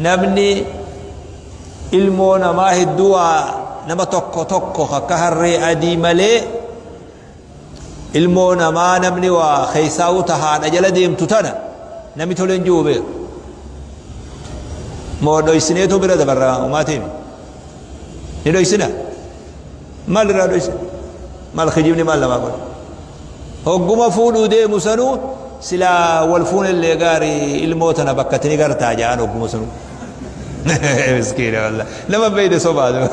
Namni ilmoo namaa hedduu waa nama tokko tokko akka harree adii malee, ilmoo namaa namni waa keessaa'uu ta haadha jala deemtu tana namni toleen jiru beeku. Moo dhoysineetu bira dabarra umaatiin ni dhoysina? Maal irraa dhoysina? Maal kijibni maal namaa godha? Hogguma fuudhuu deemu sanuu silaa wal fuunellee gaarii, ilmoo tana bakkatti ni gartaa ja'an hogguma sanuu. Miskiina wallah. Nama beeyne sobaatu.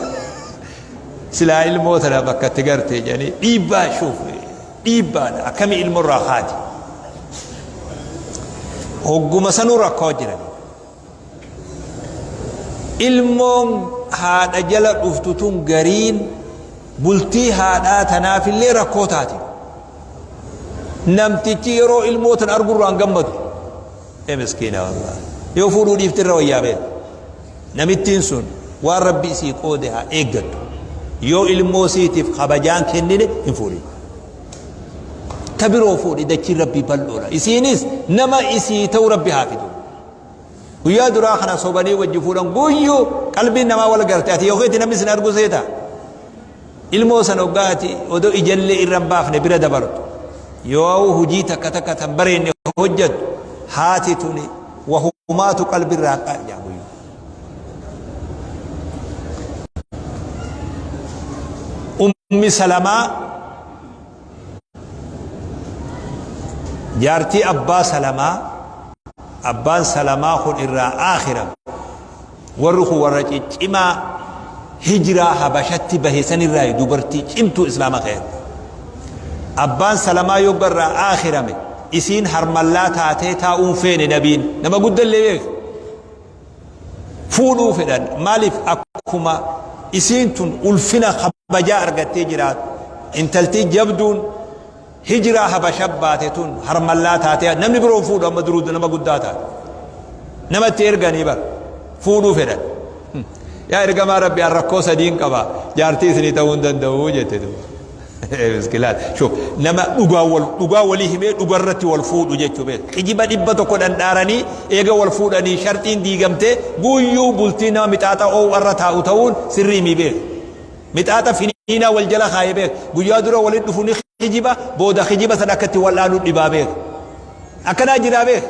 Silaa ilmoo tana bakkatti garte jedhanii dhiibbaa shuuf dhiibbaadha, akkamii ilmoo irraa kaati. Hogguma sanuu rakkoo jiran. Ilmoon haadha jala dhuftu tun gariin bultii haadhaa tanaafillee rakkoo taati. Namtichi yeroo ilmoo tan argurraa hin gammadu. Ee miskiina wallah. Yoo fuudhuu dhiifte irra wayyaa beeku. Namittiin sun waan Rabbi isii qoode haa eeggattu. Yoo ilmoo siitiif kabajaan kennine hin fuudhin. Ta biroo fuudhi, dachiin Rabbii bal'oodha. Isiinis nama isii ta'u Rabbi haa fidu. Guyyaa duraa kana sobanii wajji fuudhan, guyyuu qalbiin namaa wal garte, ati yookiin namni sin argu seeta. Ilmoo san hoggaa ati odoo ijallee irra hin baafne bira dabartu. Yoo hujii takka takka tan bareenne hojjattu, haati tuni wahumaatu qalbirraa qaa guyyuu. Ummi Salamaa, jaartii abbaa Salamaa, abbaan Salamaa kun irraa aakhira, warri kun warra ciccimaa hijiraa Habashatti bahe sanirraa, dubartii cimtuu Islaama keessatti. Abbaan Salamaa yogga irraa aakhirame, isiin harmallaa taatee taa'uun feene. Nabiin nama guddallee beeka. Fuudhuu fedhan. Maaliif? Akkuma isiin tun ulfina kabajaa argattee jiraatu, intaltii jabduun hijiraa Habasha baate tun harmallaa taatee namni biroo fuudhu, amma duruu nama guddaa taate. Nama itti erganii bar fuudhuu fedhan. Yaa ergamaa Rabbi, an rakkoo sadiin qaba, jaartii isinii ta'uu hin danda'u jette duuba. Miskilaat. Shuf, nama dhugaa wal dhugaa walii himee dhugarratti wal fuudhu jechuu beeku. Kijiba 100 dhandhaaranii eega wal fuudhanii sharxiin diigamtee guyyuu bultii nama mixaaxa oo'arra taa'u ta'uun sirrii mii beeku. Mixaaxa finiinaa wal jala kaayee beeku. Guyyaa dura walitti dhufu ni kijiba, booda kijiba san akka itti wal'aanu dhibaa beeku. Akkanaa jiraa beeku.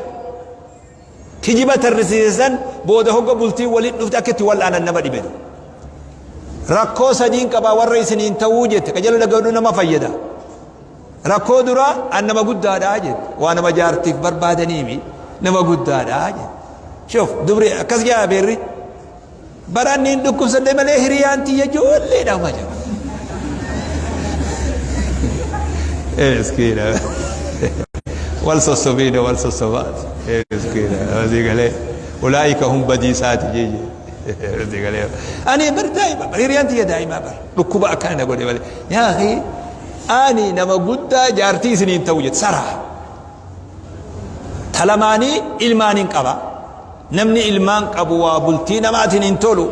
Kijiba tarrisiise san booda hogga bultiin walitti dhufte akka itti wal'aanan nama dhibe. Rakkoo sadiin qabaa, warra isiniin ta'uu jette, qajeeloo dhaga'uu nama fayyada. Rakkoo duraa, an nama guddaadha jette, waa nama jaartiif barbaadaniimi, nama guddaadha jette. Shuf, dubri akkas jaa beerri. Baraan niin dhukkubsadhe malee hiriyaan tiyya ijoolleedha uma jedha. Miskiina. Wal sossobiina, wal sossobaat. Miskiina. Asii galee. Ulaa'ika hum badiisaati jeje. Asii galee. Ani bar daa'ima bar, hiriyaan tiyya daa'ima bar. Dhukkuba akkana na godhe malee. Yaa akhi, ani nama guddaa, jaartii isiniin ta'u jette saraa. Ta lamaanii ilmaanin qaba. Namni ilmaan qabu waa bultii namaatiin hin tolu.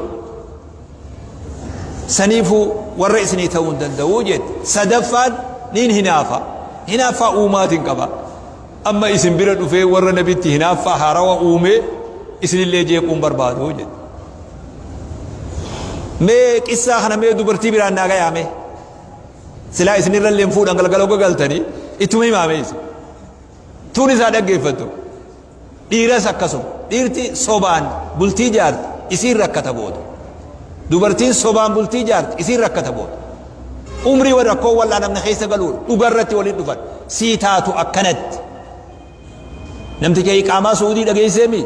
Saniifuu warra isinii ta'uu hin danda'u jette. Sadaffaan, niin hinaafa. Hinaaffaa uumaatiin qaba. Amma isin bira dhufee warra nabitti hinaaffaa haarawa uumee isinillee jeequun barbaadu jette. Mee qissaa kana mee dubartii biraan naa gayaa mee. Silaa isinirra illee hin fuudhan, galgala hogga galtanii ittuma himaa mee isin. Tuun isaa dhaggeeffattu. Dhiiras akkasuma. Dhiirti sobaan bultii jaarti isiin rakkata booda. Dubartiin sobaan bultii jaarti isiin rakkata booda. Umrii wal rakkoo wal'aanamne keessa galuudha. Dhugarratti waliin dhufan. Sii taatu akkanatti. Namticha iqaamaa Su'uudii dhageesseemi?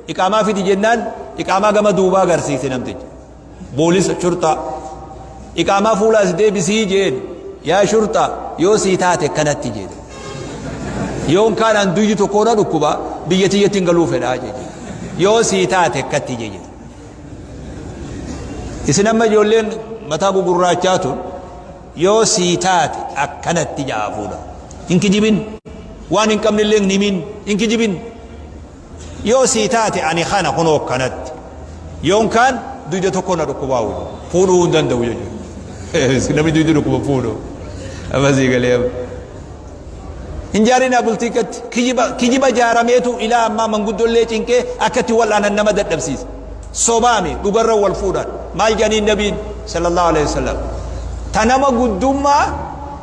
Iqaamaa fidi jennaan iqaamaa gama duubaa agarsiise namticha. Boolisa shurxaa. Iqaamaa fuula as deebisii jeen. Yaa shurxaa, yoo sii taate akkanatti jedhe. Yoon kaan an duyyi tokko na dhukkuba, biyya tiyyatti hin galuu fedhaa jedhe. Yoo sii taate akkatti jedhe. Isin amma ijoolleen mataa gugurraachaa tun yoo sii taate akkanatti ja'a fuudha. Hin kijibin. Waan hin qabne illee hin himin. Hin kijibin. Yoo sii taate ani kana kunoo akkanatti. Yoon kaan duyda tokko na dhukkubaa wayyu. Fuudhuu hin danda'u jechuudha. Namni duyda dhukkuba fuudhu. Amma sii galee amma. Hin jaarinaa bultii akkatti. Kijiba, kijiba jaarameetu ilaa ammaa manguddollee cinqee akka itti wal'aanan nama dadhabsiisa. Sobaami dhugarra wal fuudhan. Maal jedhaniin nabiin sallallahu alaihi wasallam? Ta nama guddummaa,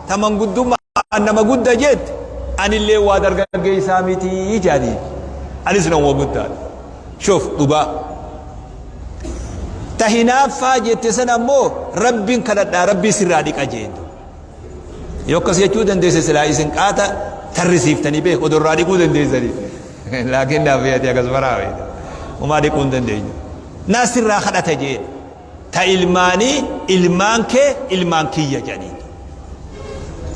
ta manguddummaa an nama gudda jette, anillee waa dargaggeessaa miti jedhaniin. Anis nama guddaadha. Shuf dhugaa. Ta hinaaffaa jette sana ammoo Rabbiin kadhadhaa, Rabbii sirraa dhiqa jeen. Yoo akkas jechuu dandeesse silaa isin qaata tarrisiiftanii beeku odoo irraa dhiquu dandeessanii. Laakiin naaf fe'ate akkas maraa beekta. Homaa dhiquu hin dandeenyu. Naa sirraa kadhata jeen. Ta ilmaanii ilmaan kee ilmaan kiyya jedhaniin.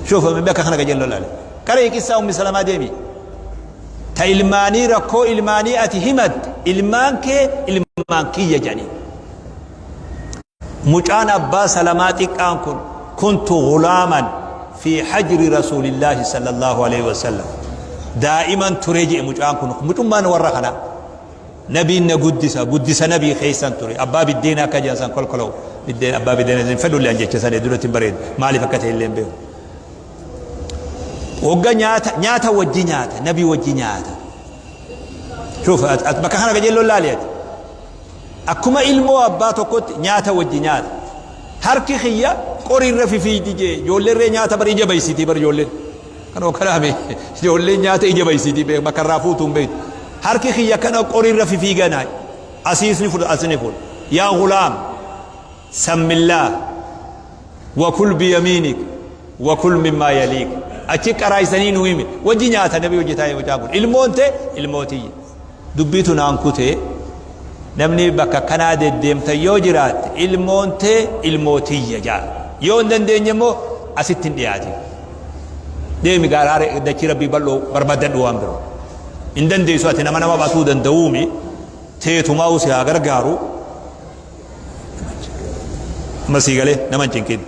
Shuufa bakka kana qajeello laale. Qaree qissaa Ummi Salamaa deemi. Ta ilmaanii rakkoo ilmaanii ati himatte ilmaan kee ilmaan kiyya jedhaniin. Mucaan abbaa Salamaa xiqqaan kun kuntu ghulaaman fi hajri Rasuulillaahi sallallahu alaihi wasallam. Daa'iman ture jedhe mucaan kun, mucummaan warra kanaa. Nabiin na guddisa, guddisa nabii keessan ture. Abbaa biddeenaa akka jedhan san kolkoloo biddeen abbaa biddeenaa hin fedhullee an jecha san duratti hin bareedu. Maaliif akka ta'e illee hin beeku. Wagga nyaata nyaata wajji nyaata, nabii wajji nyaata. Shuuf bakka kana qajeelloon laali ati. Akkuma ilmoo abbaa tokkotti nyaata wajji nyaata. Harki kiyya qorii irra fifiiydi jee. Ijoolleen ree nyaata bar ija baysitii bar ijoolleen. Kanoo kanaame ijoolleen nyaata ija baysitii beek bakka irraa fuutu hin beektu. Harki kiyya kana qorii irra fifiiganaa. Asiis ni fudha as ni fudha. Yaa gulaam sammillaah wa kul biyamiinik wa kul mimmaa yaliik. Achi qaraayisanii nu hime. Wajji nyaata nabi wajji taa'ee mucaan kun. Ilmoon tee ilmoo tiyya. Dubbiitu naan kute, namni bakka akkanaa deddeemtan yoo jiraatte ilmoon tee ilmoo tiyya ja'a. Yoo hin dandeenye immoo asitti hin dhiyaatin. Deemi gaaraa dachii Rabbii bal'oo barbaadadhu waan biroo. Hin dandeessu ati nama nama batuu danda'uumi teetumaa si haa gargaaru. Amma sii galee nama hin cinqin.